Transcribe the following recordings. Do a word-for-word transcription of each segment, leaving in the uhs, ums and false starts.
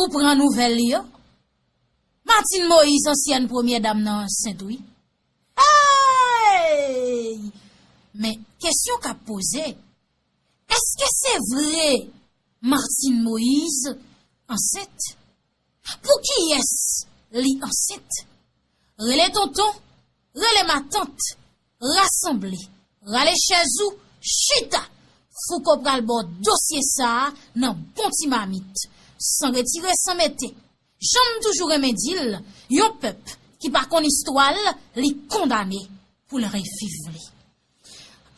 Ou pran nouvèl yo? Martine Moïse, ansyèn premyè dam nan, ansent, wi. Hey! Men, kesyon k ap poze, èske se vre Martine Moïse ansent? Pou kiyès li ansent? Rele tonton, rele matant, rasanble, rale chèz ou, chita! Fouco pral ba w dosye sa a nan bon ti mamit. San retire, san mete. Jan m toujou renmen di l, yon pèp ki pa konn istwa l, li kondane pou l reviv li.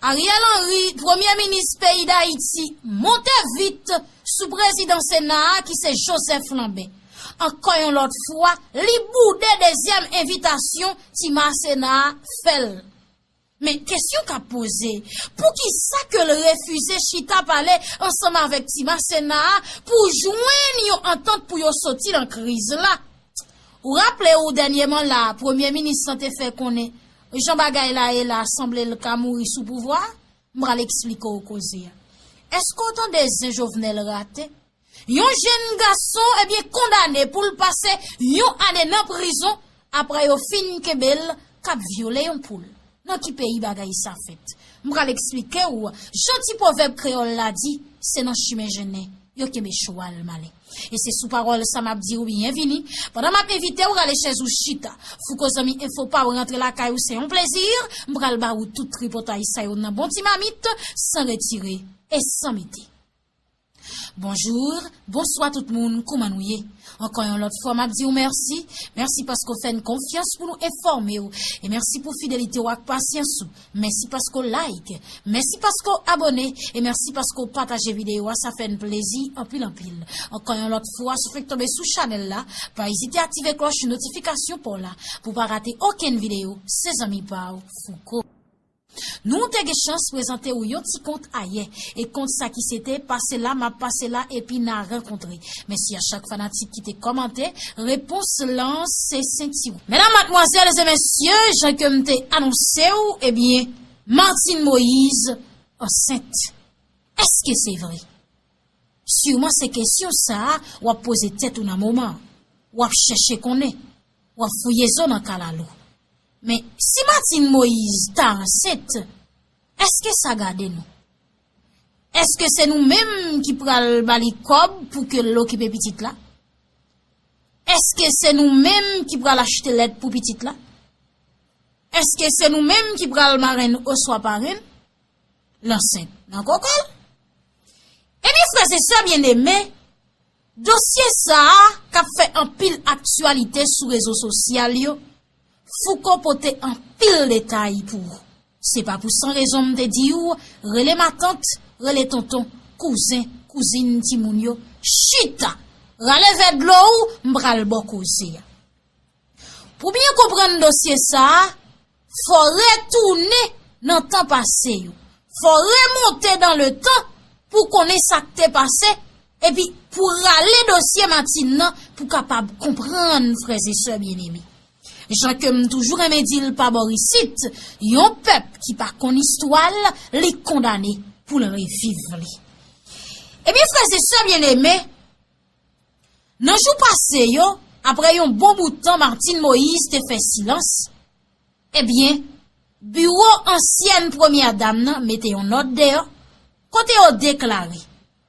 Ariel Henry, premye minis peyi Dayiti, monte vit sou prezidan Sena a ki se Joseph Lambert. Ankò yon lòt fwa, li boude dezyèm envitasyon Ti Masena a fè l. Men, kesyon k ap poze, poukisa ke l refize chita pale ansanm avèk Ti Masena a pou jwenn yon antant pou yo soti nan kriz la? Ou raple w dènyèman la, premye minis lan te fè konnen jan bagay la ye la, sanble l ka mouri sou pouvwa a. M pral eksplike w koze a. Èske w tande zen Jovenel rate? Yon jèn gason, ebyen, kondane pou l pase yon ane nan prizon apre yo fin kenbe l k ap vyole yon poul. Nan ki peyi bagay sa fèt? M pral eksplike w, jan ti pwovèb kreyòl la di, se nan chimen jennen yo kenbe chwal malen. E se sou pawòl sa m ap di w byenvini. Pandan m ap envite w rale chèz ou chita, Fouco zanmi enfo pa w rantre lakay ou, se yon plezi. M pral ba ou tout tripotay sa yo nan bon ti mamit, san retire e san mete. Bonjou, bonswa tout moun, kouman nou ye? Ankò yon lòt fwa, m ap di w mèsi. Mèsi paske w fè n konfyans pou nou enfòme w. E mèsi pou fidelite w ak pasyans ou. Mèsi paske w like. Mèsi paske w abòne. E mèsi paske w pataje videyo a, sa fè n plezi anpil, anpil. Ankò yon lòt fwa, si w fèk tonbe sou chanèl la, pa ezite aktive klòch notifikasyon pa w la pou w pa rate okenn videyo. Se zanmi pa w, Fouco. Nou te gen chans prezante w yon ti kont ayè, e kont sa ki se te pase la, m ap pase la, epi n a rankontre. Mèsi a chak fanatik ki te kòmante, repons lan se sentiwon. Medam, madmwazèl e mesye, jan ke m te anonse w, ebyen, Martine Moïse ansent. Èske se vre? Siman se kesyon sa a w ap poze tèt ou nan moman an. W ap chèche konnen. W ap fouye zo nan kalalou. Men, si Martine Moïse ta ansent, èske sa gade nou? Èske se nou menm ki pral ba li kòb pou ke l okipe pitit la? Èske se nou menm ki pral achte lèt pou pitit la? Èske se nou menm ki pral marenn oswa parenn? L ansent nan koko l. Ebyen, frè e sè byeneme, dosye sa a k ap fè anpil aktyalite sou rezo sosyal yo, Fouco pote anpil detay pou ou. Se pa pou san rezon m te di w, rele matant, rele tonton, kouzen, kouzin, timoun yo, chita! Rale vè dlo ou, m pral ba w koze a. Pou byen konprann dosye sa a, fò w retounen nan tan pase yo. Fò w remonte dans le temps pou konnen sa k te pase, epi pou rale dosye Martine nan pou kapab konprann, frè e sè byeneme. Jan ke m toujou renmen di l pa bò isit, yon pèp ki pa konn istwa l, li kondane pou l reviv li. Ebyen, frè e sè byeneme, nan jou pase yo, apre yon bon bout tan Martine Moïse te fè silans, ebyen, biwo ansyèn premyè dam nan mete yon nòt deyò, kote yo deklare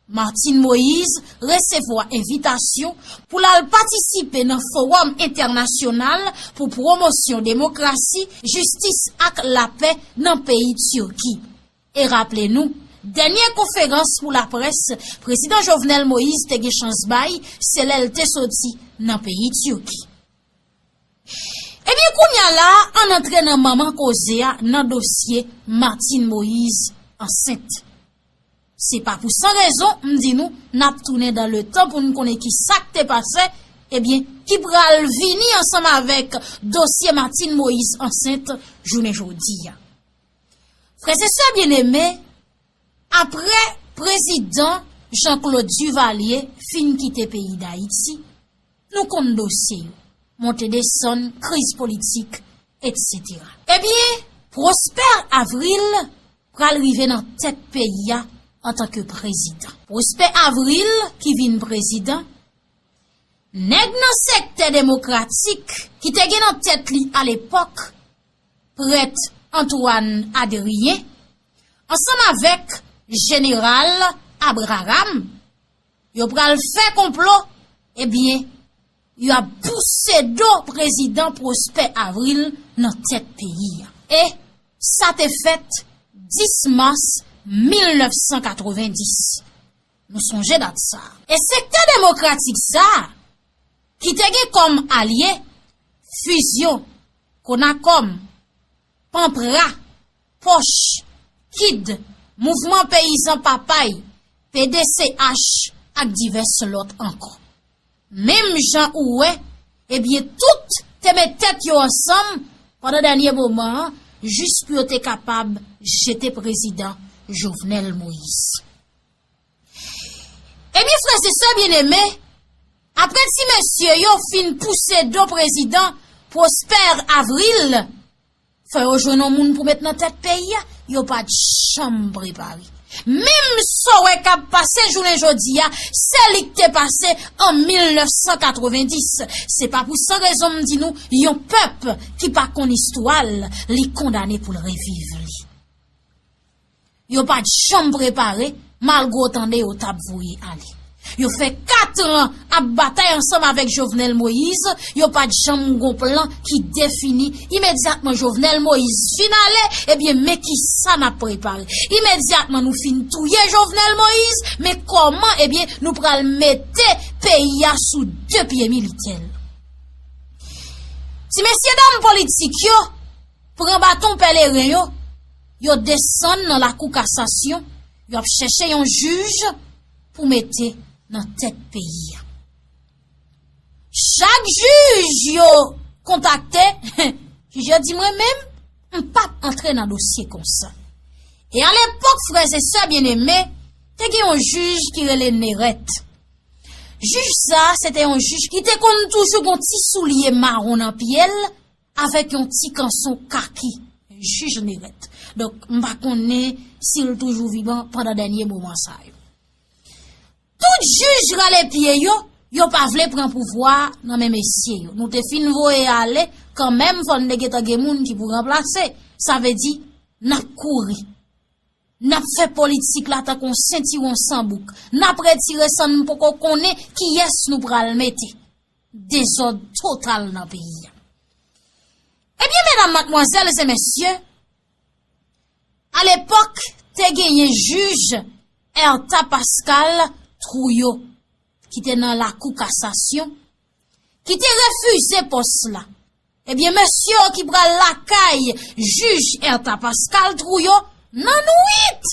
Martine Moïse resevwa envitasyon pou l al patisipe nan Fowòm Entènasyonal pou Pwomosyon Demokrasi, Jistis ak Lapè nan peyi Tiki. E raple nou, dènye konferans pou laprès Prezidan Jovenel Moïse te gen chans bay, se lè l te soti nan peyi Tiki. Ebyen, kounye a la, ann antre nan manman koze a, nan dosye Martine Moïse ansent. Se pa pou san rezon, m di nou, n ap tounen dans le temps pou n konnen ki sa k te pase, ebyen, ki pral vini ansanm avèk dosye Martine Moïse ansent jounen jodi a. Frè e sè byeneme, apre prezidan Jean Claude Duvalier fin kite peyi Dayiti, nou konn dosye yo, monte desann, kriz politik, etsetera. Ebyen, Prosper Avril pral rive nan tèt peyi a antanke prezidan. Prosper Avril ki vin prezidan, Nèg nan sektè demokratik ki te gen nan tèt li alepòk, prèt Antoine Adrien, ansanm avèk jeneral Abraham, yo pral fè konplo, ebyen, y ap pouse do prezidan Prosper Avril nan tèt peyi a. E sa te fèt dis mas mil nèf san katrevenndis. Nou sonje dat sa. E sektè demokratik sa, ki te gen kòm alye Fusion, Konakòm, Panpra, Pòch, kid, Mouvman Peyizan Papay, P D C H ak divès lòt ankò. Menm jan ou wè, ebyen tout te met tèt yo ansanm pandan dènye moman an, jis pou yo te kapab jete prezidan Jovenel Moïse. Ebyen, frè e sè byeneme, apre ti mesye yo fin pouse do prezidan Prosper Avril, fò yo jwenn yon moun pou met nan tèt peyi a, yo pa t janm prepare. Menm sa w wè k ap pase jounen jodi a, se li k te pase an mil nèf san katrevenndis. Se pa pou san rezon m di nou, yon pèp ki pa konn istwa l, li kondane pou l reviv li. Yo pa t janm prepare, malgre w tande yo t ap voye ale. Yo fè kat an ap batay ansanm avèk Jovenel Moïse, yo pa t janm gon plan ki defini. Imedyatman Jovenel Moïse fin ale, ebyen, men kisa n ap prepare. Imedyatman nou fin touye Jovenel Moïse, men kòman, ebyen, nou pral mete peyi a sou de pye militè l. Ti mesye dam politik yo, pran baton pèleren yo, yo desann nan lakou kasasyon, y ap chèche yon jij pou mete nan tèt peyi a. Chak jij yo kontakte, jij yo di mwen menm, m p ap antre nan dosye konsa. E alepòk, frè e sè byeneme, te gen yon jij ki rele Nerèt. Jij sa, se te yon jij ki te konn toujou gon ti soulye mawon nan pye l, avèk yon ti kanson kaki, jij Nerèt. Donk, m pa konnen si l toujou vivan pandan dènye moman sa yo. Tout jij rale pye yo, yo pa vle pran pouvwa nan men mesye yo. Nou te fin voye ale, kanmenm fò n te gentan gen moun ki pou ranplase. Sa vle di, n ap kouri. N ap fè politik la tankou yon sentiwon san bouk. N ap retire san n poko konnen kiyès nou pral mete. Dezòd total nan peyi a. Ebyen, medam, madmwazèl e mesye, alepòk, te genyen jij Ertha Pascal Trouillot, ki te nan lakou kasasyon, ki te refize pòs la. Ebyen, mesye yo ki pral lakay jij Ertha Pascal Trouillot nan nwit.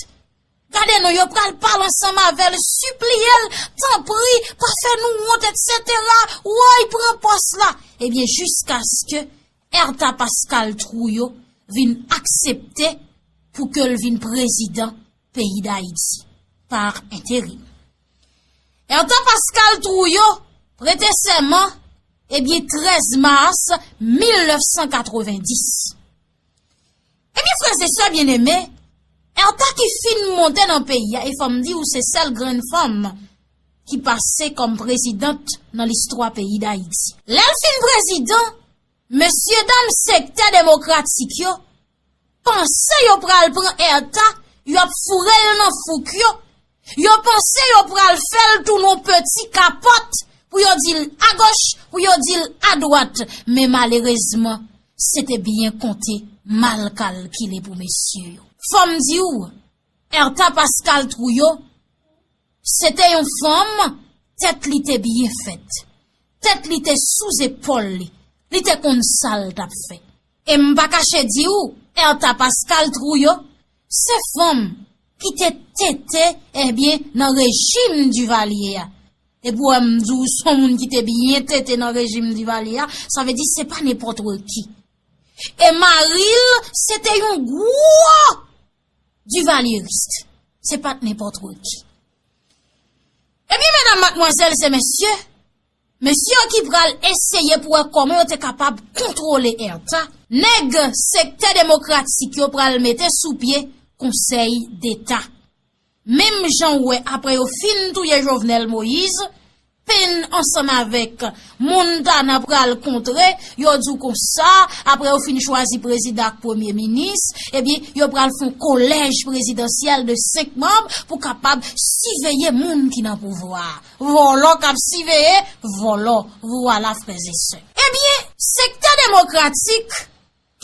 Gade non, yo pral pale ansanm avè l, sipliye l, tanpri, pa fè nou wont, etsetera. Woy, pran pòs la. Ebyen, jiskaske Ertha Pascal Trouillot vin aksepte pou ke l vin prezidan peyi Dayiti, pa enterim. Ertha Pascal Trouillot prete sèman, ebyen, trèz mas mil nèf san katrevenndis. Ebyen, frè e sè byeneme, Ertha ki fin monte nan peyi a, e fò m di w se sèl grenn fanm ki pase kòm prezidant nan listwa peyi Dayiti. Lè l fin prezidan, mesye dam sektè demokratik yo panse yo pral pran Ertha, y ap foure l nan fouk yo. Yo panse yo pral fè l tounen yon peti kapòt pou yo di l agoch, pou yo di l adwat. Men malerezman, se te byen konte, mal kalkile pou mesye yo. Fò m di w, Ertha Pascal Trouillot, se te yon fanm, tèt li te byen fèt. Tèt li te sou zepòl li. Li te konn sa l t ap fè. E m pa kache di w, Ertha Pascal Trouillot, se fanm ki te tete, ebyen, nan rejim Duvalier a. E pou wè m di w, se yon moun ki te byen tete nan rejim Duvalier a, sa vle di se pa nenpòt ki. E mari l, se te yon gwo divalyeris. Se pa t nenpòt ki. Ebyen, medam, madmwazèl e mesye, mesye yo ki pral eseye pou wè kòman yo te kapab kontwole Ertha, nèg sektè demokratik yo pral mete sou pye Konsèy Deta. Menm jan w wè, apre yo fin touye Jovenel Moïse, Penn ansanm avèk Montana pral kontre, yo di w konsa, apre yo fin chwazi prezidan ak premye minis, ebyen, yo pral fè yon kolèj prezidansyèl de senk manm pou kapab siveye moun ki nan pouvwa a. Vòlò k ap siveye vòlò. Vwala, frè e sè. Ebyen, sektè demokratik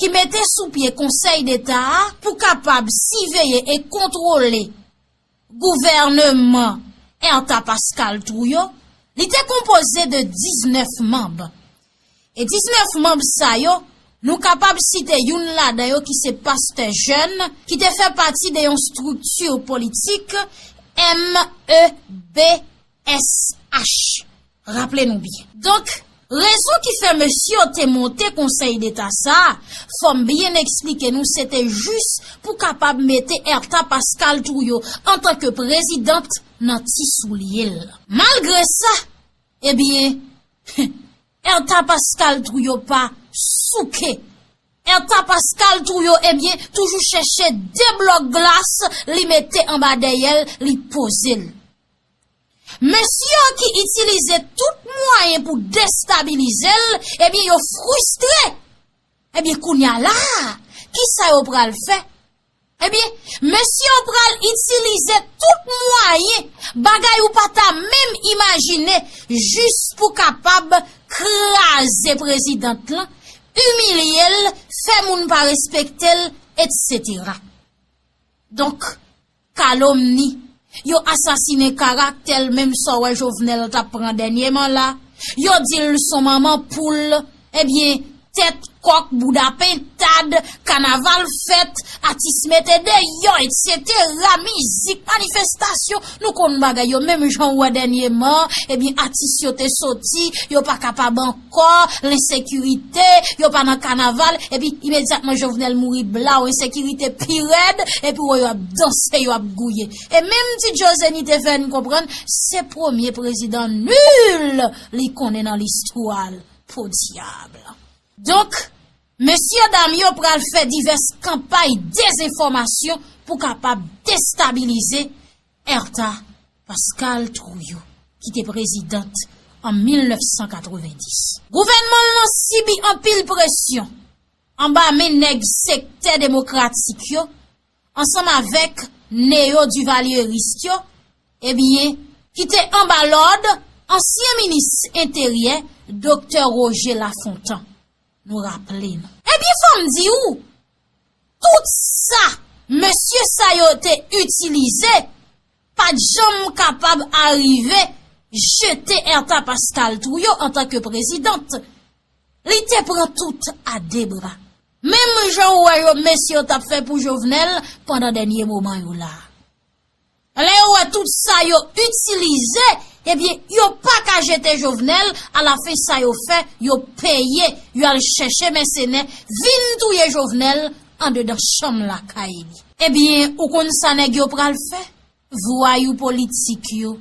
ki mete sou pye Konsèy Deta a pou kapab siveye e kontwole gouvènman Ertha Pascal Trouillot, li te konpoze de diznèf manm. E diznèf manm sa yo, nou kapab site youn ladan yo ki se Pastè Jeune, ki te fè pati de yon estrikti politik M E B S H. Raple nou byen. Donk, rezon ki fè mesye yo te monte Konsèy Deta sa a, fò m byen eksplike nou, se te jis pou kapab mete Ertha Pascal Trouillot antanke prezidant nan ti soulye l. Malgre sa, ebyen, Ertha Pascal Trouillot pa souke. Ertha Pascal Trouillot, ebyen, toujou chèche de blòk glas, li mete anba dèyè l, li poze l. Mesye yo ki itilize tout mwayen pou destabilize l, ebyen, yo fristre. Ebyen, kounye a la a, kisa yo pral fè? Ebyen, mesye yo pral itilize tout mwayen, bagay ou pa ta menm imajine, jis pou kapab kraze prezidant lan, imilye l, fè moun pa respekte l, etsetera. Donk, kalomni. Yo asasinen karaktè l, menm sa w wè Jovenel t ap pran dènyeman la. Yo di l s on manman poul. Ebyen, tèt kòk, bouda pentad, kanaval fèt, atis mete deyò, etsetera, mizik, manifestasyon, nou konn bagay yo. Menm jan w wè dènyeman, ebyen, atis yo te soti, yo pa kapab ankò, lensekirite, yo pa nan kanaval, epi imedyatman Jovenel mouri blaw, ensekirite pi rèd, epi w wè yo ap danse, yo ap gouye. E menm Ti Djo Zeni te fè n konprann, se premye prezidan nil li konnen nan listwa l. Podyab. Donk, mesye dam yo pral fè divès kanpay dezenfòmasyon pou kapab destabilize Ertha Pascal Trouillot, ki te prezidant an mil nèf san katrevenndis. Gouvènman l lan sibi anpil presyon anba men nèg sektè demokratik yo, ansanm avèk neyo-divalyeris yo, ebyen, ki te anba lòd ansyen minis enteryè, Doktè Roger Lafontant. Nou raple nou. Ebyen, fò m di w, tout sa mesye sa yo te itilize pa t janm kapab arive jete Ertha Pascal Trouillot antanke prezidant. Li te pran tout a de bra. Menm jan w wè yo, mesye yo t ap fè pou Jovenel pandan dènye moman yo la a. Lè yo wè tout sa yo itilize, ebyen, yo pa ka jete Jovenel, alafen sa yo fè, yo peye, yo al chèche mèsenè, vin touye Jovenel andedan chanm lakay li. Ebyen, ou konn sa nèg yo pral fè? Vwayou politik yo,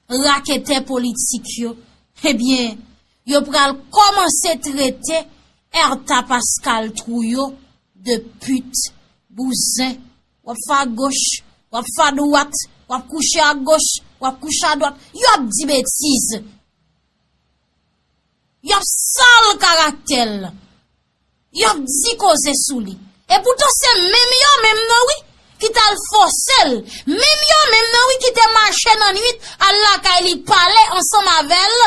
raketè politik yo, ebyen, yo pral kòmanse trete Ertha Pascal Trouillot de pit, bouzen, w ap fè agoch, w ap fè adwat, w ap kouche agoch, w ap kouche adwat, y ap di betiz. Y ap sal karaktè l. Y ap di koze sou li. Epoutan se menm yo menm nan wi ki t al fòse l. Menm yo menm nan wi ki te mache nan nwit al lakay li pale ansanm avè l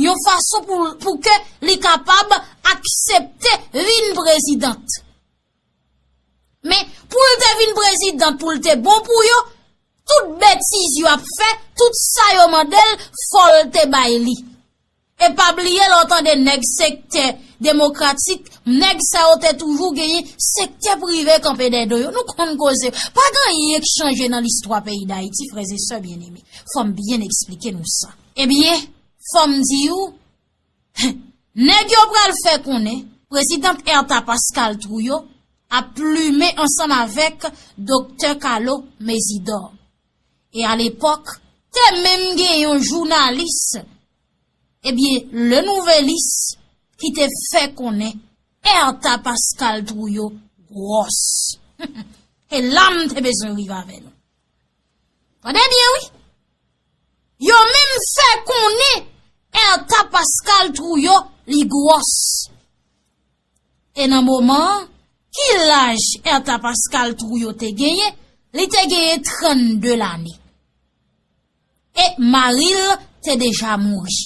yon fason pou, pou ke li kapab aksepte vin prezidant. Men, pou l te vin prezidant, pou l te bon pou yo, tout betiz yo ap fè, tout sa yo mande l, fò l te bay li. E pa bliye lè w tande nèg sektè demokratik, nèg sa yo te toujou genyen sektè prive kanpe dèyè do yo. Nou konn koze. Pa gen anyen k chanje nan listwa peyi Dayiti, frè e sè byeneme. Fò m byen eksplike nou sa. Ebyen, fò m di w, nèg yo pral fè konnen Prezidan Ertha Pascal Trouillot ap plimen ansanm avèk Doktè Carlo Mésidor. E alepòk, te menm gen yon jounalis, ebyen, Le Nouvelliste, ki te fè konnen Ertha Pascal Trouillot gwòs. E la m te bezwen rive avè nou. Tande byen, wi. Yo menm fè konnen Ertha Pascal Trouillot li gwòs. E nan moman an, ki laj Ertha Pascal Trouillot te genyen? Li te genyen trannde lane. E mari l te deja mouri.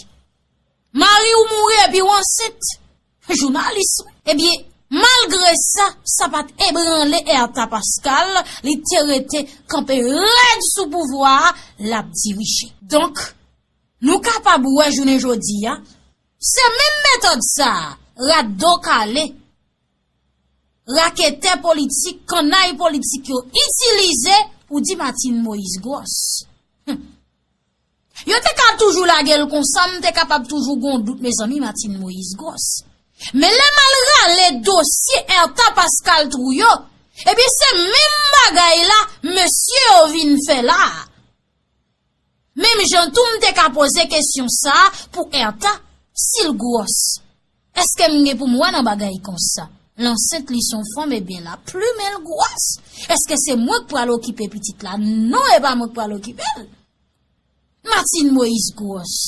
Mari w mouri epi w ansent. Jounalis, wi. Ebyen, malgre sa, sa pa t ebranle Ertha Pascal, li te rete kanpe rèd sou pouvwa a, l ap dirije. Donk, nou kapab wè jounen jodi a, se menm metòd sa a, rat do kale, raketè politik, kannay politik yo itilize pou di Martine Moïse gwòs. Hum. Yo te ka toujou lage l konsa, m te kapab toujou gon dout, mezanmi, Martine Moïse gwòs. Men lè m al rale dosye Ertha Pascal Trouillot, ebyen se menm bagay la mesye yo vin fè la a. Menm jan tou m te ka poze kesyon sa a pou Ertha, si l gwòs. Èske m gen pou m wè nan bagay konsa? L ansent, li se yon fanm, ebyen l ap plimen l gwòs. Èske se mwen k pral okipe pitit la? Non, e pa mwen k pral okipe l. Martine Moïse gwòs.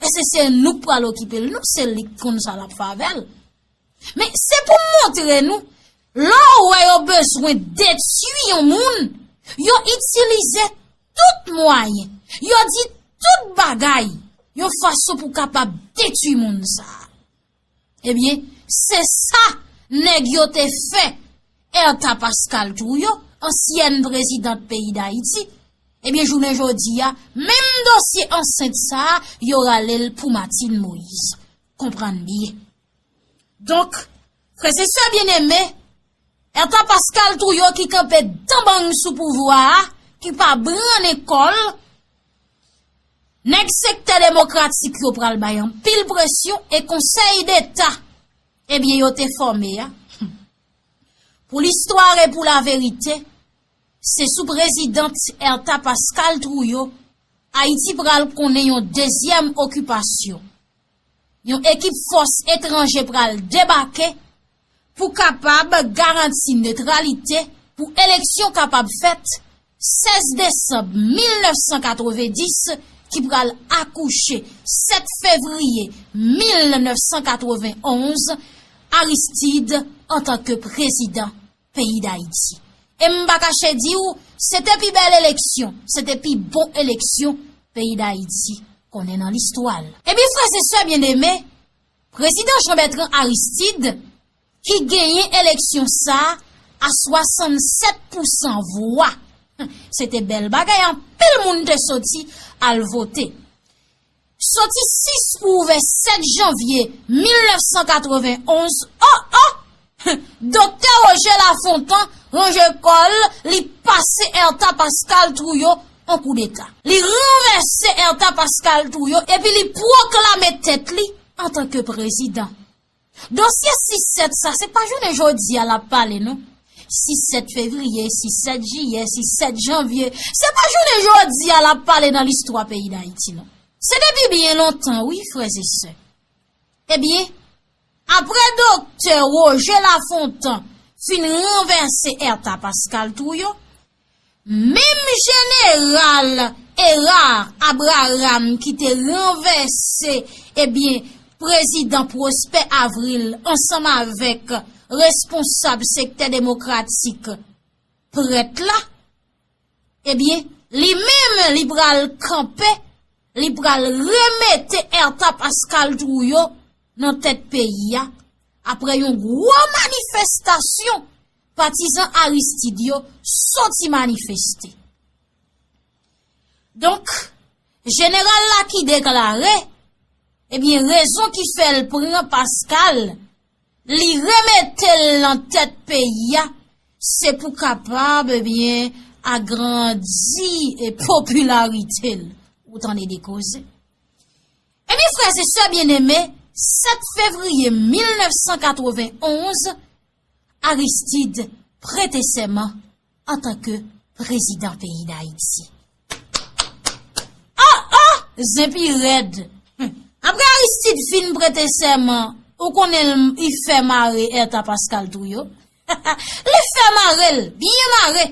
Èske se nou k pral okipe l? Non, se li k konn sa l ap fè avè l. Men se pou m montre nou, lè w wè yo bezwen detwi yon moun, yo itilize tout mwayen, yo di tout bagay, yon fason pou kapab detwi moun sa a. Ebyen, se sa nèg yo te fè Ertha Pascal Trouillot, ansyèn prezidant peyi Dayiti. Ebyen, jounen jodi a, menm dosye ansent sa a, yo rale l pou Martine Moïse. Konprann byen. Donk, frè e sè byeneme, Ertha Pascal Trouillot ki kanpe danbang sou pouvwa a, ki pa brannen kò l, nèg sektè demokratik yo pral bay anpil presyon e Konsèy Deta, ebyen, yo te fòme a, pou listwa e pou laverite, se sou prezidant Ertha Pascal Trouillot, Ayiti pral konnen yon dezyèm okipasyon. Yon ekip fòs etranje pral debake pou kapab garanti netralite pou eleksyon kapab fèt sèz desanm mil nèf san katrevenndis ki pral akouche sèt fevriye mil nèf san katrevenn onz, Aristide antanke prezidan peyi Dayiti. E m pa kache di w, se te pi bèl eleksyon, se te pi bon eleksyon peyi Dayiti konnen nan listwa l. Ebyen, frè e sè byeneme, prezidan Jean Bertrand Aristide, ki genyen eleksyon sa a a swasannsèt pousan vwa. Se te bèl bagay, anpil moun te soti al vote. Soti sis pou ouvè sèt janvye mil nèf san katrevenn onz, o, o! Doktè Roger Lafontant ranje kò l, li pase Ertha Pascal Trouillot an koudeta. Li ranvèse Ertha Pascal Trouillot epi li pwoklame tèt li antanke prezidan. Dosye sis sèt sa, se pa jounen jodi a l ap pale, non. Sis sèt fevriye, sis sèt jiyè, sis sèt janvye, se pa jounen jodi a l ap pale nan listwa peyi Dayiti, non. Se depi byen lontan, wi, frè e sè. Ebyen, apre doktè Roger Lafontant fin ranvèse Ertha Pascal Trouillot, menm jeneral Hérard Abraham ki te ranvèse, ebyen, prezidan Prosper Avril ansanm avèk responsab sektè demokratik prèt la, ebyen, li menm li pral kanpe, li pral remete Ertha Pascal Trouillot nan tèt peyi a, apre yon gwo manifestasyon patizan Aristide yo soti manifeste. Donk, jeneral la ki deklare, ebyen, rezon ki fè l pran Pascal, li remete l nan tèt peyi a, se pou kapab, ebyen, agrandi e popilarite l. Ou tande de koze? Ebyen, frè e sè byeneme, sèt fevriye mil nèf san katrevenn onz, Aristide prete sèman antanke prezidan peyi Dayiti. Oh, oh! Zen pi rèd. Apre Aristide fin prete sèman, ou konnen l, li fè mare Ertha Pascal Trouillot. Li fè mare l, byen mare.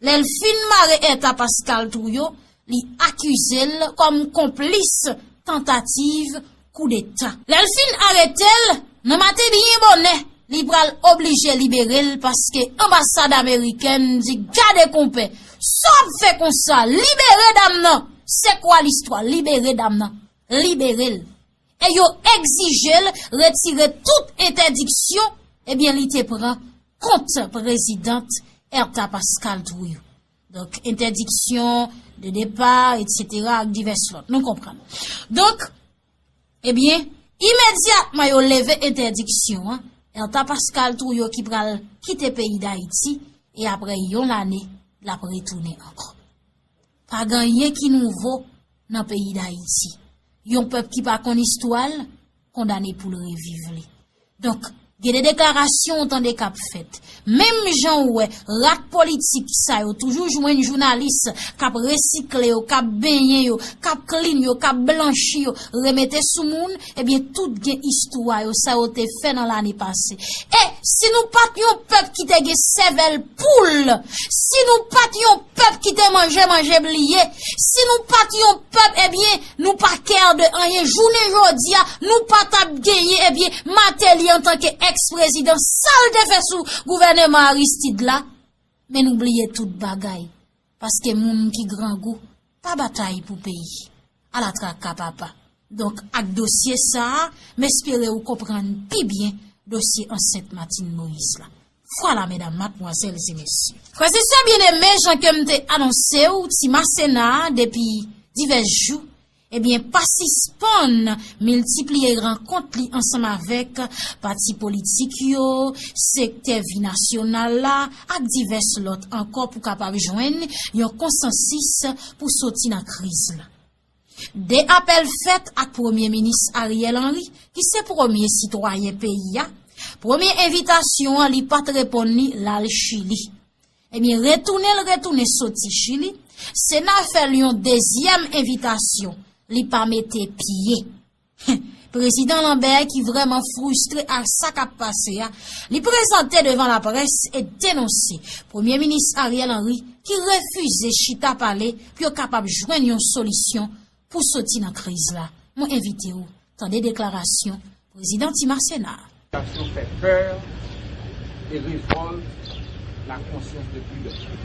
Lè l fin mare Ertha Pascal Trouillot, Li akize l kòm konplis tantativ koudeta. Lè l fin arete l, nan maten byen bonè, li pral oblije libere l paske anbasad amerikèn di, "Gade konpè, sa w ap fè konsa, libere dam nan." Se kwa listwa? Libere dam nan. Libere l. E yo egzije l retire tout entèdiksyon, ebyen, li te pran kont prezidant Ertha Pascal Trouillot. Donk, entèdiksyon de depa, etsetera, ak divès lòt. Nou konprann. Donk, ebyen, imedyatman yo leve entèdiksyon an, Ertha Pascal Trouillot ki pral kite peyi Dayiti, e apre yon lane, l ap retounen ankò. Pa gen anyen ki nouvo nan peyi Dayiti. Yon pèp ki pa konn istwa l, kondane pou l reviv li. Donk, gen de deklarasyon w tande k ap fèt. Menm jan w wè, rat politik sa yo toujou jwenn jounalis k ap resikle yo, k ap benyen yo, k ap klin yo, k ap blanchi yo, remete sou moun, ebyen, tout gen istwa yo, sa yo te fè nan lane pase. E si nou pa t yon pèp ki te gen sèvèl poul, si nou pa t yon pèp ki te manje, manje bliye, si nou pa t yon pèp, ebyen, nou pa kè de anyen. Jounen jodi a, nou pa t ap genyen, ebyen, Martelly antanke èks-prezidan, sa l te fè sou gouvèneman Aristide la. Men nou bliye tout bagay. Paske moun ki grangou pa batay pou peyi. Ala traka papa. Donk, ak dosye sa a, m espere ou konprann pi byen dosye ansent Martine Moïse la. Vwala, medam, madmwazèl e mesye. Frè e sè byeneme, jan ke m te anonse w, Ti Masena, depi divès jou, ebyen, pa sispann miltipliye rankont li ansanm avèk pati politik yo, sektè vi nasyonal la, ak divès lòt ankò pou kapab jwenn yon konsansis pou soti nan kriz la. De apèl fèt ak Premye Minis Ariel Henry, ki se premye sitwayen peyi a. Premye envitasyon an, li pa t reponn li, l al Chili. Ebyen, retounen l retounen soti Chili, Sena fè l yon dezyèm envitasyon, li pa mete pye. Prezidan Lambert, ki vrèman fristre ak sa k ap pase a, li prezante devan laprès e denonse Premye Minis Ariel Henry, ki refize chita pale pou yo kapab jwenn yon solisyon pou soti nan kriz la. Mwen envite w tande deklarasyon Prezidan Ti Masena. Sitiyasyon fè pè e révolte la conscience de plus d'un.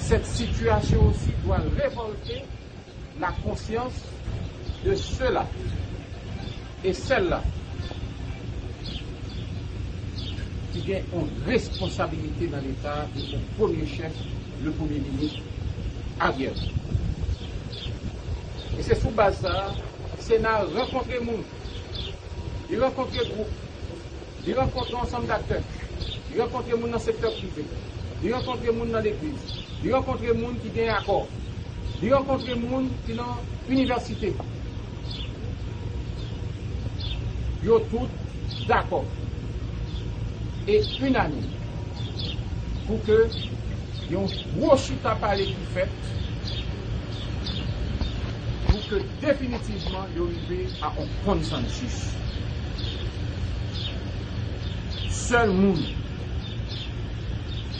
Cette situation aussi doit révolter la conscience de ceux-là et celles-là ki gen yon responsabilite nan Leta e o premye chèf, le Premye Minis Ariel. E se sou baz sa a, Sena rankontre moun, li rankontre gwoup, li rankontre ansanm daktè, li rankontre moun nan sektè prive, li rankontre moun nan legliz, li rankontre moun ki gen akò, li rankontre moun ki nan inivèsite. Yo tout dakò e inanim pou ke yon gwo chita pale ki fèt pou ke definitivman yo rive a yon konsansis. Sèl moun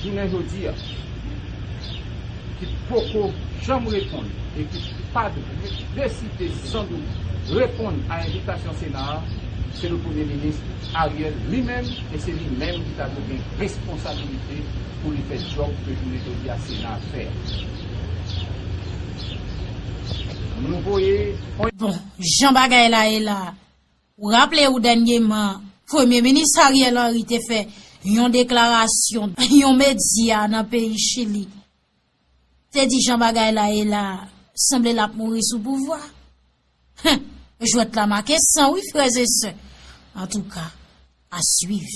jounen jodi a ki poko janm reponn e ki pa deside sandout reponn a envitasyon Sena a, se le Premye Minis Ariel li menm, e se li menm ki ta dwe gen responsabilite pou li fè djòb ke jounen jodi a Sena a fè a. Nou voye yon Bon, jan bagay la ye la, ou raple w dènyeman, Premye Minis Ariel Henry te fè yon deklarasyon, yon medya nan peyi Chili te di jan bagay la ye la, sanble l ap mouri sou pouvwa. Hen, jwèt la make san, wi, frè e sè. Antouka, a swiv.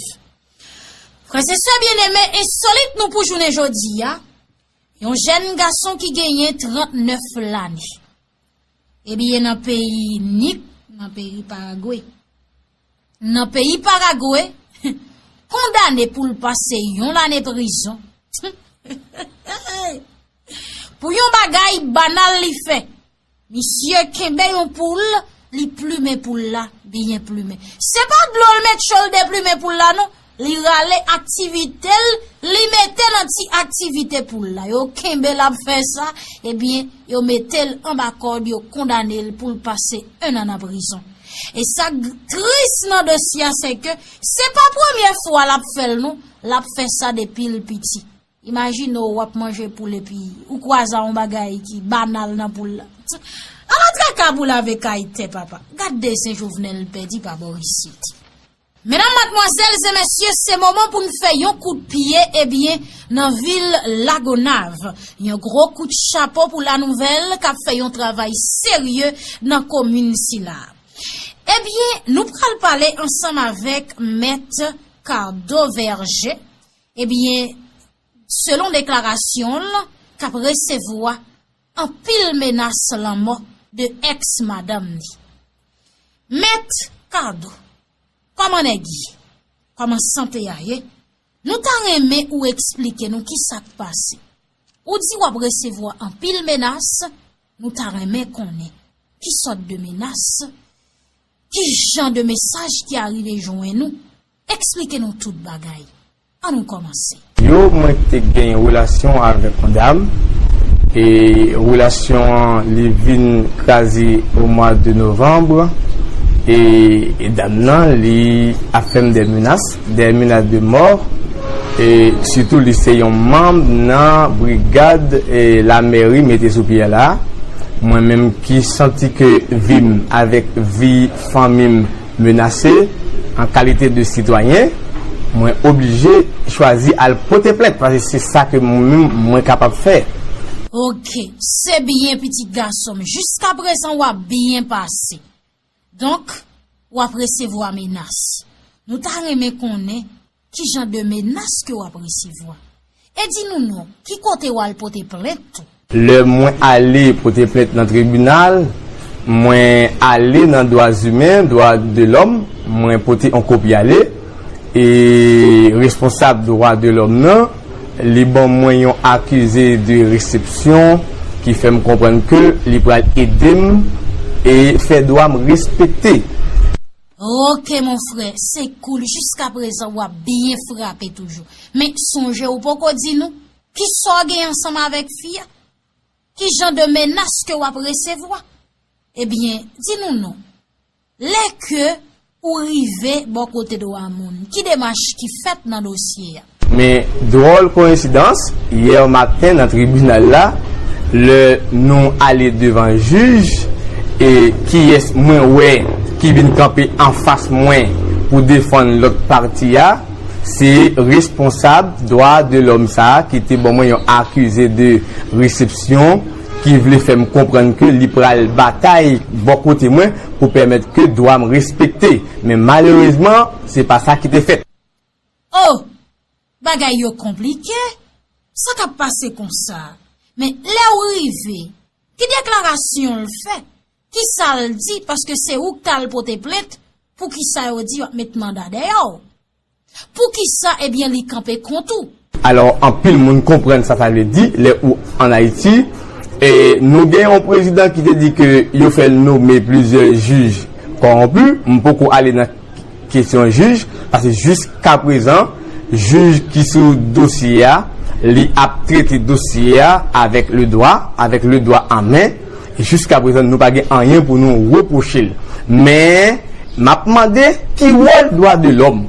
Frè e sè byeneme, ensolit nou pou jounen jodi a, yon jèn gason ki genyen trannèf lane. Ebyen, nan peyi Nik, nan peyi Paragwe. Nan peyi Paragwe, kondane pou l pase yon lane prizon. Pou yon bagay banal li fè. Misye kenbe yon poul, li plimen poul la, byen plimen. Se pa dlo l met cho l deplimen poul la, non. Li rale aktivite l, li mete nan ti aktivite pou l la. Yo kenbe l ap fè sa, ebyen, yo mete l anba kòd, yo kondane l pou l pase en an nan prizon. E sa k tris nan dosye a, se ke se pa premye fwa l ap fè l non, l ap fè sa depi l piti. Imajine w, w ap manje poul epi ou kwaze a yon bagay ki banal nan poul la. Ala traka pou lave kay tè papa. Gad desen Jovenel pèdi pa bò isit. Medam, madmwazèl e mesye, se moman pou n fè yon kout pye, ebyen, nan vil Lagonav. Yon gwo kout chapo pou La Nouvelle k ap fè yon travay serye nan komin sila. Ebyen, nou pral pale ansanm avèk Mèt Cardo Verger. Ebyen, selon deklarasyon l, k ap resevwa anpil menas lanmò de èks madanm li. Mèt Cardo, kòman nèg ye? Kòman sante a ye? Nou ta renmen ou eksplike nou kisa k pase. Ou di w ap resevwa anpil menas, nou ta renmen konnen ki sòt de menas, ki jan de mesaj ki arive jwenn ou. Eksplike nou tout bagay. Ann nou kòmanse. Yo, mwen te gen yon relasyon avèk yon dam. E relasyon an, li vin kraze o mwa de novanm. E, e dam nan, li ap fè m de menas, de menas de mò. E sitou, li se yon manm nan brigad, e, lamèri mete sou pye la. Mwen menm ki santi ke vi m avèk vi fanmi m menase an kalite de sitwayen, mwen oblije chwazi al pote plent, paske se sa ke mwen menm mwen kapab fè. Oke, se byen, pitit gason m. Jiskaprezan, w ap byen pase. Donk, w ap resevwa menas. Nou ta renmen konnen ki jan de menas ke w ap resevwa. E di nou non, ki kote w al pote plent tou? Lè mwen ale pote plent nan tribinal, mwen ale nan dwa imen, dwa de lòm, mwen pote yon kopi ale, e responsab dwa de lòm nan, li ban mwen yon akize de resepsyon ki fè m konprann ke li pral ede m e fè dwa m respekte. Oke, mon frè, se koul, jiskaprezan w ap byen frape toujou. Men sonje ou poko di nou, kisa w gen ansanm avèk fi a? Ki jan de menas ke w ap resevwa? Ebyen, di nou non. Lè ke ou rive bò kote dwa moun, ki demach ki fèt nan dosye a? Men, dwòl koyensidans, yè maten nan tribinal la, lè nou ale devan jij, e kiyès mwen wè ki vin kanpe anfas mwen pou defann lòt pati a, se responsab dwa de lòm sa a ki te ban mwen yon akize de resepsyon, ki vle fè m konprann ke li pral batay bò kote mwen pou pèmèt ke dwa m respekte. Men malerezman, se pa sa ki te fèt. Oh! Bagay yo konplike. Sa k ap pase konsa? Men lè w rive, ki deklarasyon l fè? Kisa l di? Paske se ou k t al pote plent. Poukisa yo di yo ap met manda dèyè w? Poukisa, ebyen, li kanpe kont ou? Alò, anpil moun konprann sa sa vle di lè ou ann Ayiti. E nou gen yon prezidan ki te di ke yo fè l nome plizyè jij kòwonpi. M poko ale nan kesyon jij, paske jiskaprezan, jij ki sou dosye a, li ap trete dosye a avèk le dwa, avèk le dwa an men. Jiskaprezan, nou pa gen anyen pou nou repwoche l. Men, m ap mande, ki wòl dwa de lòm?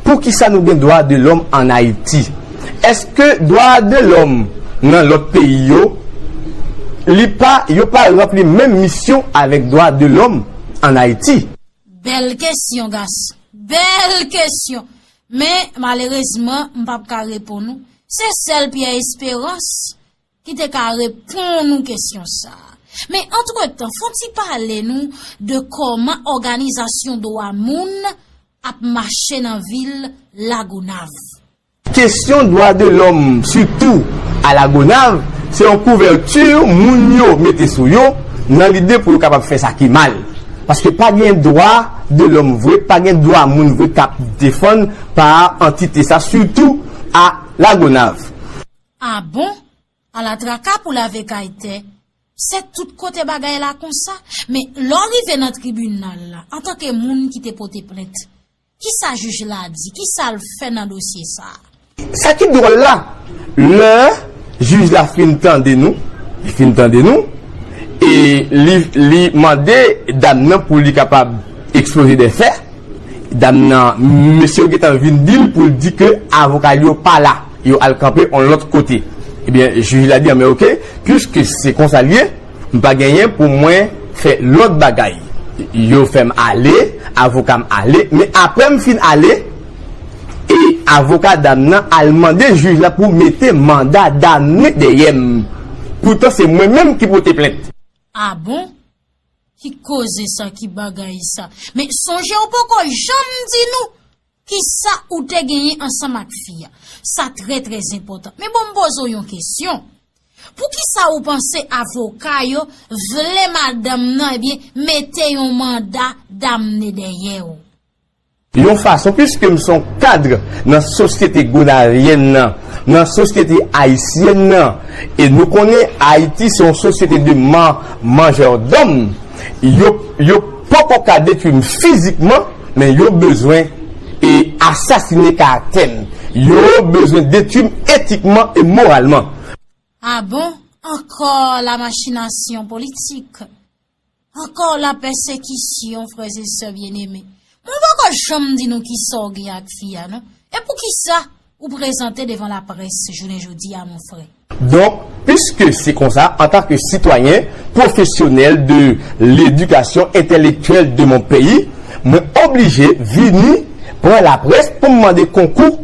Poukisa nou gen dwa de lòm ann Ayiti? Èske dwa de lòm nan lòt peyi yo, li pa, yo pa ranpli menm misyon avèk dwa de lòm ann Ayiti? Bèl kesyon, gason. Bèl kesyon. Men, malerezman, m p ap ka reponn ou. Se sèl Pierre Espérance ki te ka reponn ou kesyon sa a. Men, antretan, fò w ti pale nou de kòman òganizasyon dwa moun ap mache nan vil Lagonav. Kesyon dwa de lòm, sitou a Lagonav, se yon kouvèti moun yo mete sou yo nan lide pou yo kapab fè sa ki mal. Paske pa gen dwa de lòm vre, pa gen dwa moun vre k ap defann pa antite sa, sitou a Lagonav. A bon? Ala traka pou lave kay tè. Se tout kote bagay la konsa. Men lè w rive nan tribinal la, antanke moun ki te pote plent, Kisa jij la di? Kisa l fè nan dosye sa a? Sa ki dwòl la, lè jij la fin tande nou, li fin tande nou, e li, li mande dam nan pou li kapab ekspoze de fè, dam nan, mesye yo gentan vin di l pou l di ke avoka l yo pa la, yo al kanpe yon lòt kote. Ebyen, jij la di, "Anben, oke, piske se konsa l ye, m pa genyen pou mwen fè lòt bagay." Yo fè m ale, avoka m ale, men apre m fin ale, e avoka dam nan al mande jij la pou mete manda damne dèyè m. Poutan se mwen menm ki pote plent. A bon? Ki koze sa, ki bagay sa? Men sonje ou poko janm di nou kisa ou te genyen ansanm ak fi a. Sa trè, trè enpòtan. Men bon, m poze w yon kesyon. Poukisa ou panse avoka yo vle madanm nan, ebyen, mete yon manda damne dèyè w? Yon fason, piske m se yon kad nan sosyete gonavyèn nan, nan sosyete ayisyèn nan, e nou konnen Ayiti se yon sosyete de man-, manjè dòm, yo, yo poko ka detwi m fizikman, men yo bezwen e asasine karaktè m. Yo bezwen detwi m etikman e moralman. A bon? Ankò la machinasyon politik. Ankò la pèsekisyon, frè e sè byeneme. Mwen poko janm di nou kisa w gen ak fi a, non. E poukisa ou prezante devan laprès jounen jodi a, mon frè? Donk, piske se konsa, antanke sitwayen, pwofesyonèl de ledikasyon entèlektyèl de mon peyi, mwen oblije vini pran laprès pou m mande konkou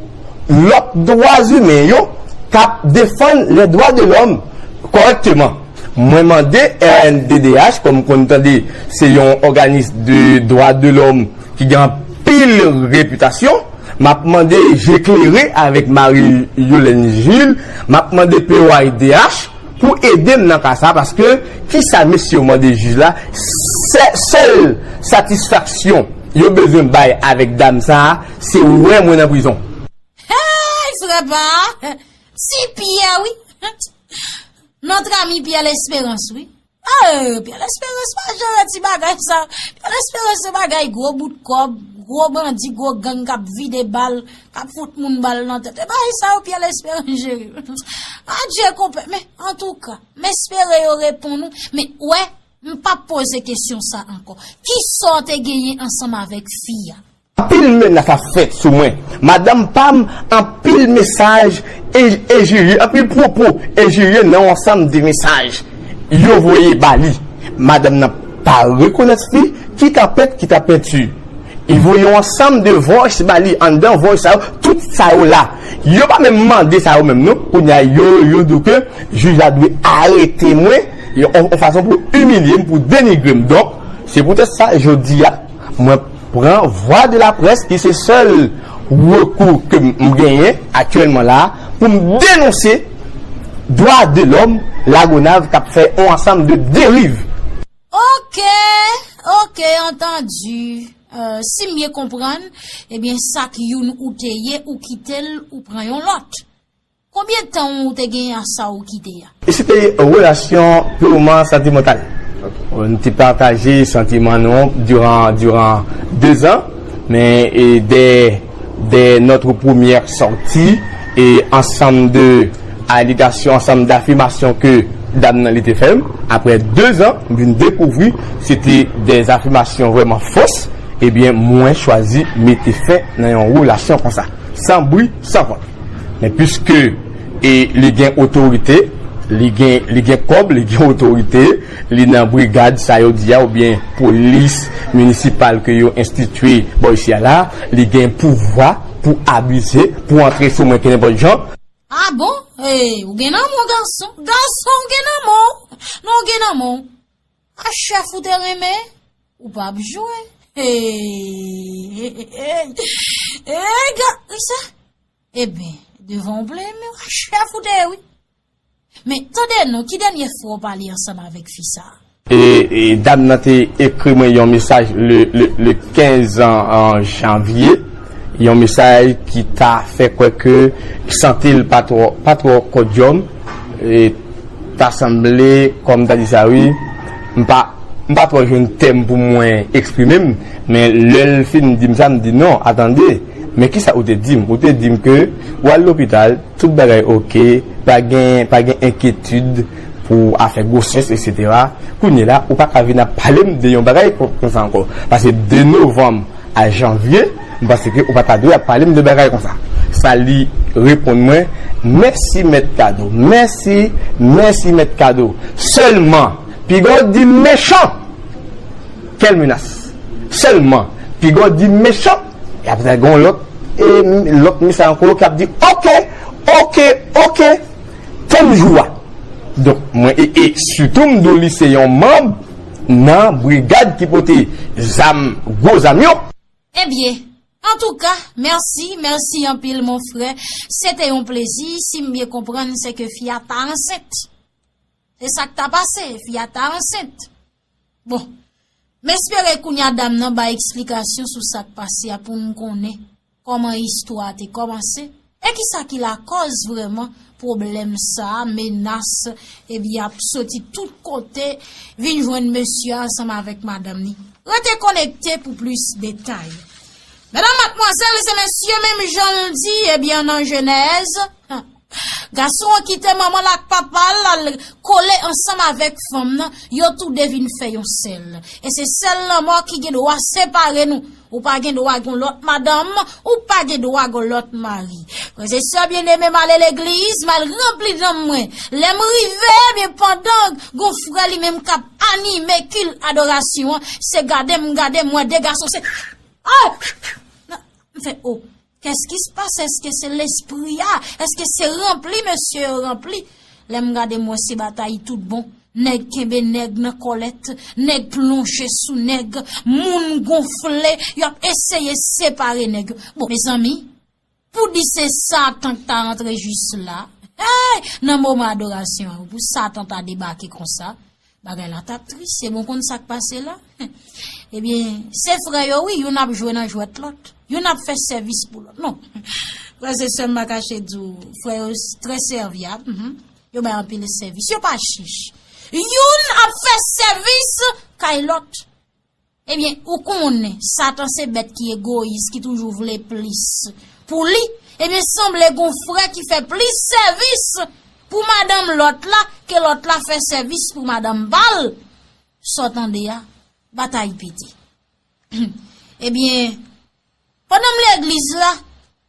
lòt dwa imen yo k ap defann lè dwa de lòm kòrèkteman. Mwen mande R N D D H, kòm konn tande, se yon òganis de dwa de lòm ki gen anpil repitasyon. M ap mande Je Klere avèk Marie Yolène Gilles, m ap mande P O I D H pou ede m nan ka sa, paske kisa mesye yo mande jij la, sè-, sèl satisfaksyon yo bezwen bay avèk dam sa a, se wè mwen nan prizon. Hey, frè pa! Ti Pyè, wi! Notre ami Pierre Espérance, wi. Ah, Pierre Espérance pa jere ti bagay sa. Pierre Espérance se bagay gwo bout kòb, gwo bandi, gwo gang k ap vide bal, k ap fout moun bal nan tèt. E bagay sa yo Pierre Espérance jere. Adje konpè, men antouka, m espere yo reponn ou. Men wè, m p ap poze kesyon sa ankò. Kisa w te genyen ansanm avèk fi a? Anpil menas ap fèt sou mwen. Madanm pa m, anpil mesaj e, enjirye, anpil pwopo enjirye nan yon ansanm de mesaj yo voye ba li. Madanm nan pa rekonèt fi, ki tanpèt, ki tanpenti. Li voye yon ansanm de voice ba li, anndan voice sa yo, tout sa yo la. Yo pa menm mande sa yo menm non. Kounye a, yo, yo di ke jij la dwe arete mwen, yon, yon fason pou imilye m, pou denigre m. Donk, se poutèt sa, jodi a, mwen pran vwa de laprès ki se sèl rekou ke m, m genyen aktyèlman la pou m denonse dwa de lòm Lagonav k ap fè yon ansanm de deriv. Oke, oke, antandi. Euh, si m byen konprann, ebyen, sa k youn ou te ye, ou kite l, ou pran yon lòt. Konbyen tan ou te genyen ak sa ou kite a? E se te relasyon pirman santimantal. Ok. Nou te pataje santiman nou diran, diran de zan, men e dè, dè notre première sortie e ansanm de alegasyon, ansanm de afimasyon ke dam nan li te fè m, apre de zan, m vin dekouvri se te de afimasyon vrèman fos, ebyen, mwen chwazi mete fen nan yon relasyon konsa, san bri, san vant. Men piske e li gen otorite, li gen, li gen kòb, li gen otorite, li nan brigad sa yo di a, oubyen polis minisipal ke yo enstitye bò isi a la, li gen pouvwa pou abize, pou antre sou mwen kenenpòt jan. Ah bon? Hey, ou gen nan men w, gason. Gason, ou gen nan men w. Non, ou gen nan men w. A chèf ou te renmen, ou p ap jwe. Hey, hey, hey. Hey, ga-, kisa? Eben, devan w plenn men w, a chèf ou te ye, wi. Men, tande non, ki dènye fwa w pale ansanm avèk fi sa a? E, e dam nan te ekri mwen yon mesaj le, le, le kenz an, an janvye, yon mesaj ki ta fè kwè ke sante l pa twò, pa twò kòdyòm, e ta sanble, kòm ta di sa, wi, m pa, M pa twò jwenn tèm pou mwen eksprime m, men lè l fin di m sa, m di, "Non, atande, men kisa ou te di m? Ou te di m ke w al lopital, tout bagay oke, pa gen, pa gen enkyetid pou afè gwosès, etsetera. Kounye la, ou pa ka vin ap pale m de yon bagay kon, konsa ankò." Pase de novanm a janvye, m panse ke ou pa ta dwe ap pale m de bagay konsa. Sa li reponn mwen, "Mèsi, Mèt Kado. Mèsi, mèsi, Mèt Kado. Sèlman, piga w di m mechan." Quelle menace? Sèlman, piga w di m mechan, e apre sa, gen yon lòt, e, lòt mesaj ankò ki ap di, "Oke, oke, oke, tann jou a." Donk, mwen, e, e sitou m di w li se yon manm nan brigad ki pote zam, gwo zam yo. Ebyen, antouka, mèsi, mèsi anpil, mon frè. Se te yon plezi. Si m byen konprann, se ke fi a ta ansent. Se sa k ta pase, fi a ta ansent. Bon, m espere kounye a dam nan bay eksplikasyon sou sa k pase a pou n konnen kòman istwa a te kòmanse e kisa ki lakòz vrèman pwoblèm sa a, menas, ebyen, ap soti tout kote vin jwenn mesye a ansanm avèk madanm li. Rete konekte pou plis detay. Medam, madmwazèl e mesye, menm jan l di, ebyen, nan Jenèz, gason an kite manman l ak papa l, l al kole ansanm avèk fanm nan, yo toude vin fè yon sèl. E se sèl lanmò ki gen dwa separe nou. Ou pa gen dwa gon lòt madanm, ou pa gen dwa gon lòt mari. Frè e sè byeneme, m ale legliz, m al ranpli nanm mwen. Lè m rive, ebyen, pandan gon frè li menm k ap anime kult adorasyon an, se gade m gade m wè de gason, se, oh! M fè, oh, qu'est-ce qui se passe? Èske se lespri a? Èske se ranpli mesye yo ranpli? Lè m gade m wè se batay tout bon. Nèg kenbe nèg nan kòlèt, nèg plonje sou nèg, moun gonfle, y ap eseye separe nèg yo. Bon, mezanmi, pou di se Satan k ta rantre jis la, hey, nan moman adorasyon an, pou Satan ta debake konsa, bagay la t ap tris. Se bon konn sa k pase la. Ebyen, se frè yo wi, youn ap jwe nan jwèt lòt. Youn ap fè sèvis pou lòt. Non. Frè e sè m pa kache di w, frè yo s- trè sèvyab. Mhm. Yo bay anpil sèvis. Yo pa chich. Youn ap fè sèvis kay lòt. Ebyen, ou konnen, Satan se bèt ki egoyis, ki toujou vle plis pou li. Ebyen, sanble gon frè ki fè plis sèvis pou madanm lòt la ke lòt la fè sèvis pou madanm pa l. Sa w tande a, batay pete. Ebyen, pandan m legliz la,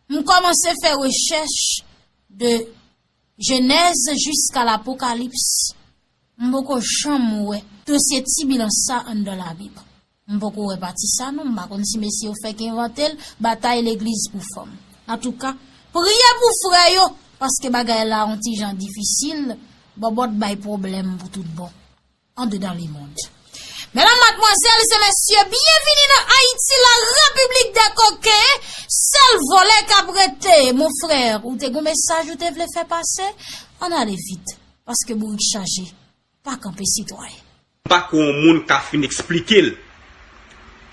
m kòmanse fè rechèch de Jenèz jiska Lapokalips. M poko janm wè dosye tibilans sa anndan Labib. M poko wè pati sa non, m pa konn si mesye yo fèk envante l, batay legliz pou fanm. Antouka, priye pou frè yo, paske bagay la on ti jan difisil, bòbòt bay pwoblèm pou tout bon. Andedan lemond. Medam, madmwazèl e mesye, byenvini nan Ayiti, la République des Coquins. Sèl vòlè k ap rete, mon frè, ou te gon mesaj ou te vle fè pase? Ann ale vit, paske bourik chaje pa kanpe sitwayen. M pa kwè yon moun ka fin eksplike l.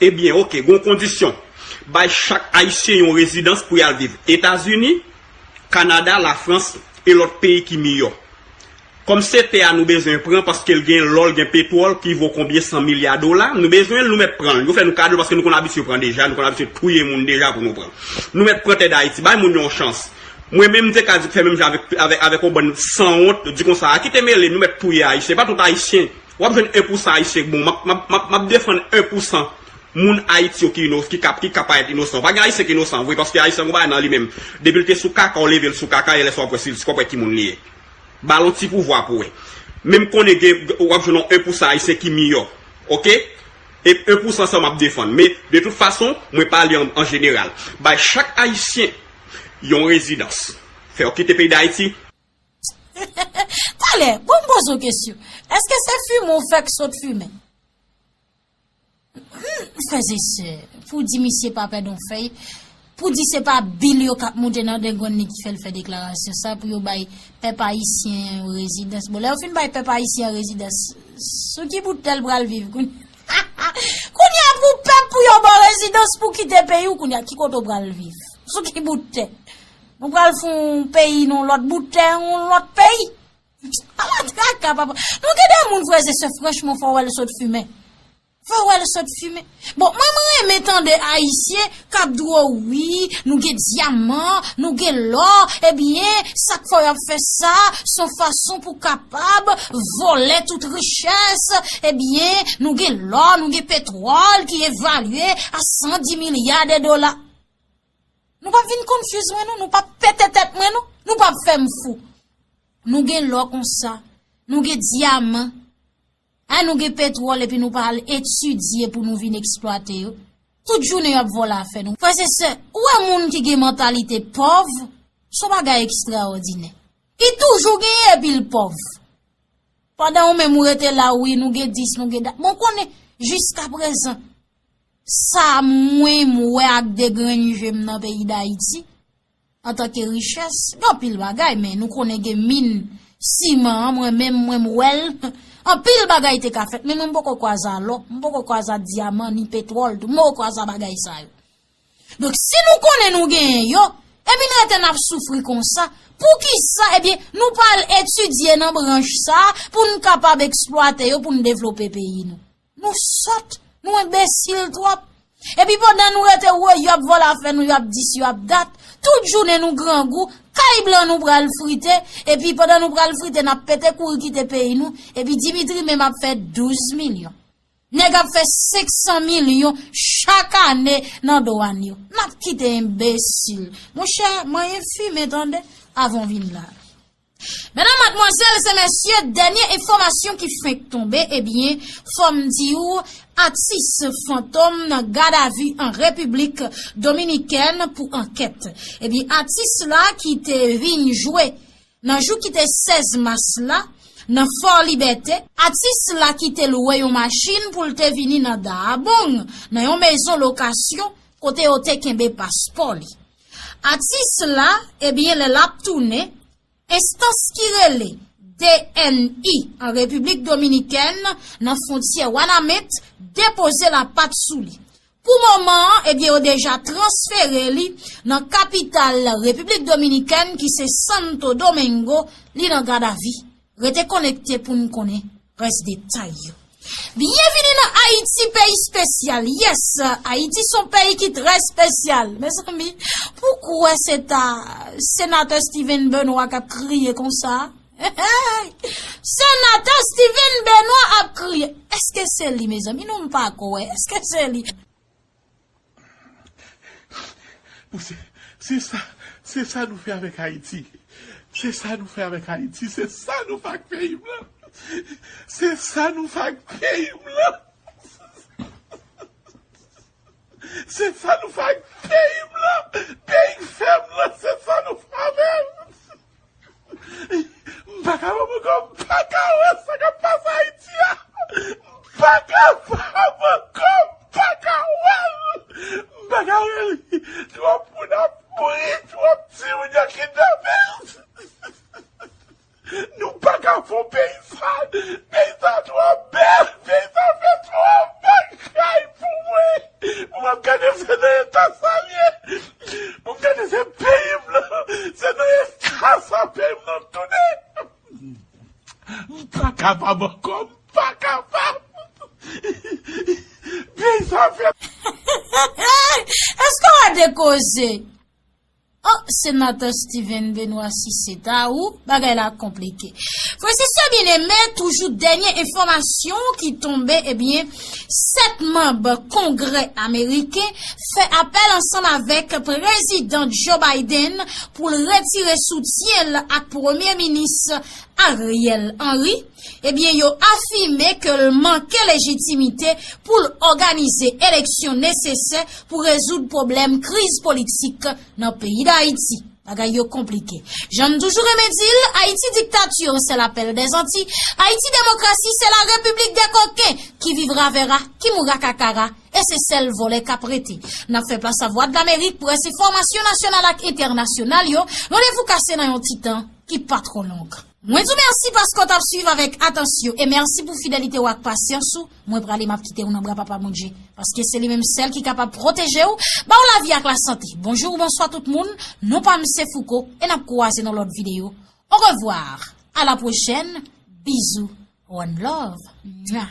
Ebyen, oke, gon kondisyon. Bay chak Ayisyen yon rezidans pou y al viv Etazini, Kanada, Lafrans e lòt peyi ki miyò. Kòm se tè a nou bezwen pran paske l gen lò, l gen petwòl ki vo konbyen san milya dola, nou bezwen l, nou mèt pran l. Yo fè nou kado l paske nou konn abitye pran deja, nou konn abitye touye moun deja pou nou pran. Nou mèt pran tè Dayiti, bay moun yo yon chans. Mwen menm, m te ka di fè menm jan avèk, avèk, avèk yon bann sanwont, di konsa, a ki te mele m, nou mèt touye Ayisyen, pa tout Ayisyen. W ap jwenn en pou san Ayisyen k bon, m ap, m ap, m ap, m ap defann en pou san moun Ayiti yo ki ino, ki ka, ki ka parèt inosan. Pa gen Ayisyen ki inosan vre, paske Ayisyen gon bagay nan li menm. Depi l te sou kaka, w leve l sou kaka, e lè sa w ap wè si, si w ap wè ki moun li ye. Ba l yon ti pouvwa pou wè. Men m konnen gen, w ap jwenn yon en pou san Ayisyen ki miyò. Oke? E en pou san sa m ap defann. Men, de tout fason, mwen pale an, an jeneral. Bay chak Ayisyen yon rezidans. Fè yo kite peyi Dayiti. Talè, bon, m poze w kesyon. Èske se fimen w fèk sot fimen? Hmm, frè e sè, pou di misye pa pèdon fèy, pou di se pa bil yo k ap moute nan dengwann li ki fè l fè deklarasyon sa, pou yo bay pèp ayisyen an rezidans. Bon, lè yo fin bay pèp ayisyen an rezidans, sou ki bout tè l pral viv kounye a? Kounye a pou pèp pou yo ba w rezidans pou kite peyi w, kounye a ki kote w pral viv? Sou ki bout tè? Nou pral fè yon peyi nan yon lòt bout tè, yon lòt peyi? Ala traka, papa. Nou gen de moun, frè e sè, franchman, fò w wè l sot fimen. Fè w wè l sot fimen. Bon, mwen, mwen renmen tande Ayisyen k ap di w, wi, nou gen dyaman, nou gen lò, ebyen, sa k fè y ap fè sa, s on fason pou kapab vòlè tout richès, ebyen, nou gen lò, nou gen petwòl ki evalye a san di milya de dola. Nou p ap vin confuse mwen, non, nou p ap pete tèt mwen, non, nou p ap fè m fou. Nou gen lò konsa, nou gen dyaman, a, nou gen petwòl epi nou pa al etidye pou nou vin eksplwate yo. Tout jounen y ap vòlè afè nou. Frè e sè, ou wè moun ki gen mantalite pòv, s on bagay ekstraòdinè. Li toujou genyen epi l pòv. Pandan ou menm ou rete la, wi, nou gen dis, nou gen dat. Bon, konnen, jiskaprezan, sa mwen m wè ak de grenn je m nan peyi Dayiti, antanke richès, gen anpil bagay, men nou konnen gen min, siman an, mwen menm, mwen m wè l, anpil bagay te ka fèt, men mwen m poko kwaze a lò, m poko kwaze a dyaman, ni petwòl tou, m poko kwaze a bagay sa yo. Donk, si nou konnen nou genyen yo, epi n rete n ap soufri konsa, poukisa, ebyen, nou pa al etidye nan branch sa a pou n kapab eksplwate yo, pou n devlope peyi nou? Nou sòt, nou enbesil twòp. Epi pandan nou rete woy, y ap vòlè afè nou, y ap dis, y ap dat. Tout jounen nou grangou, kay blan nou pral frite, epi pandan nou pral frite, n ap pete kouri kite peyi nou, epi Dimitri menm ap fè douz milyon. Nèg ap fè senk san milyon chak ane nan dwàn yo. N ap kite enbesil. Monchè, manyen fimen tande, avan w vin la. Medam, madmwazèl e mesye, dènye enfòmasyon ki fenk tonbe, ebyen, fò m di w, atis fantom nan gadavi an Repiblik Dominikèn pou ankèt. Ebyen, atis la ki te vin jwe nan jou ki te sèz mas la, nan Fò Libète, atis la ki te lwe yon machin pou l te vini nan Dahab, nan yon mezon lokasyon kote yo te kenbe paspò li. Atis la, ebyen, lè l ap tounen, enstans ki rele D N I an Repiblik Dominikèn, nan fwontyè Wanament, depoze lapat sou li. Pou moman an, ebyen, yo deja transfere li nan kapital Repiblik Dominikèn ki se Santo Domingo, li nan gadavi. Rete konekte pou n konnen rès detay yo. Byenvini nan Ayiti, peyi espesyal. Yes, Ayiti se yon peyi ki trè espesyal. Mezanmi, pou kwè se ta senatè Steven Benoît k ap kriye konsa? Senatè Steven Benoît ap kriye. Èske se li, mezanmi? Non, m pa kwè. Èske se li? Bon, se, se sa, se sa nou fè avèk Ayiti. Se sa nou fè avèk Ayiti. Se sa nou fè ak peyi m lan. Se sa nou fè ak peyi m lan. Se sa nou fè ak peyi m lan. Peyi k fè m lan, se sa nou fè avè l. M pa kapab ankò, m pa ka wè sa k ap pase Ayiti a. M pa kapab ankò, m pa ka wè l. M pa ka wè l. Twòp moun ap mouri, twòp timoun yo kidnape. Nou pa ka fè peyi sa. Peyi sa twò bèl, peyi sa fè twò bagay pou mwen. Pou m ap gade se nan eta sa l ye. Pou m gade se peyi m nan, se nan eta sa peyi m nan tounen. M pa kapab ankò, m pa kapab. Peyi sa fè. Èske w a de koze? Oh, senatè Steven Benoît, si se ta ou, bagay la konplike. Frè e sè byeneme, toujou dènye enfòmasyon ki tonbe, ebyen, sèt manm Kongrè ameriken fè apèl ansanm avèk Prezidan Joe Biden pou l retire soutyen l ak Premye Minis Ariel Henry, ebyen, yo afime ke l manke lejitimite pou l òganize eleksyon nesesè pou rezoud pwoblèm kriz politik nan peyi Dayiti. Bagay yo konplike. Jan m toujou renmen di l, Ayiti diktati, se lapèl dè zanti. Ayiti demokrasi, se la repiblik dè koken. Qui vivra verra, qui mourra kakara. E se sèl vòlè k ap rete. N ap fè plas a Vwadlamerik pou rès enfòmasyon nasyonal ak entènasyonal yo. Randevou kase nan yon ti tan ki pa twò long. Mwen di w mèsi paske w t ap swiv avèk atansyon e mèsi pou fidelite w ak pasyans ou. Mwen prale, m ap kite w nan bra Papa Bondye, paske se li menm sèl ki kapab pwoteje w, ba w lavi ak lasante. Bonjou, bonswa tout moun, non pa m se Fouco, e n ap kwaze nan lòt videyo. Au revoir, à la prochaine, bisous, one love. Mwa.